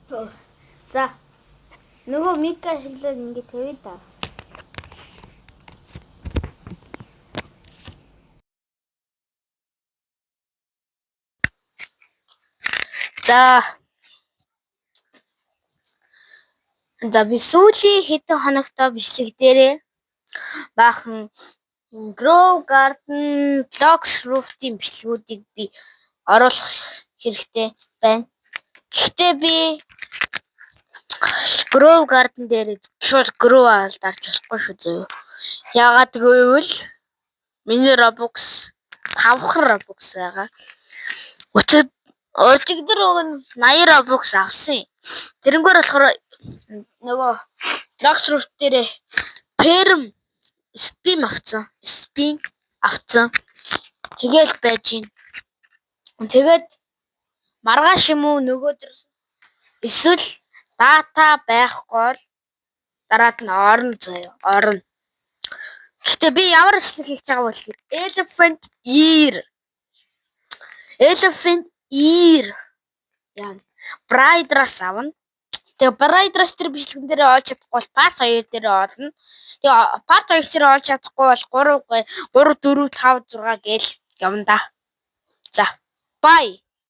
За. Нөгөө mic ашиглаад ингэ тавья та. За. За, би сүүлийн хэдэн хоногтой бичлэг дээрээ баахан Grow Garden, Blox Fruit-ийн бичлэгүүдийг би оруулах хэрэгтэй байна. Гэхдээ би Grow Garden дээр шууд Grow ал дарж болохгүй шүү зөө. Яагаад гэвэл миний Robux 5 Robux байгаа. Өчигдөр уг нь 80 Robux авсан. Тэрнгээр болохоор нөгөө Blox Fruit дээрээ Perm spin авцсан. Spin авцсан. Тэгээл байж гин. Тэгээд маргааш юм уу, нөгөөдөр эсвэл data байхгүй бол дараад нь орно заяа. Орно. Гэхдээ би ямар бичлэг хийж байгаа вэ гэхээр Elephant Ear. Elephant Ear. Яа. Brainrot-аас авна. Тэгээ Brainrot-аас тэр бичлэгэн дээр олж чадахгүй бол part 2 дээр олно. Тэгээ part 2 дээр олж чадахгүй бол 3 3 4 5 6 гээл явна да. За. Bye.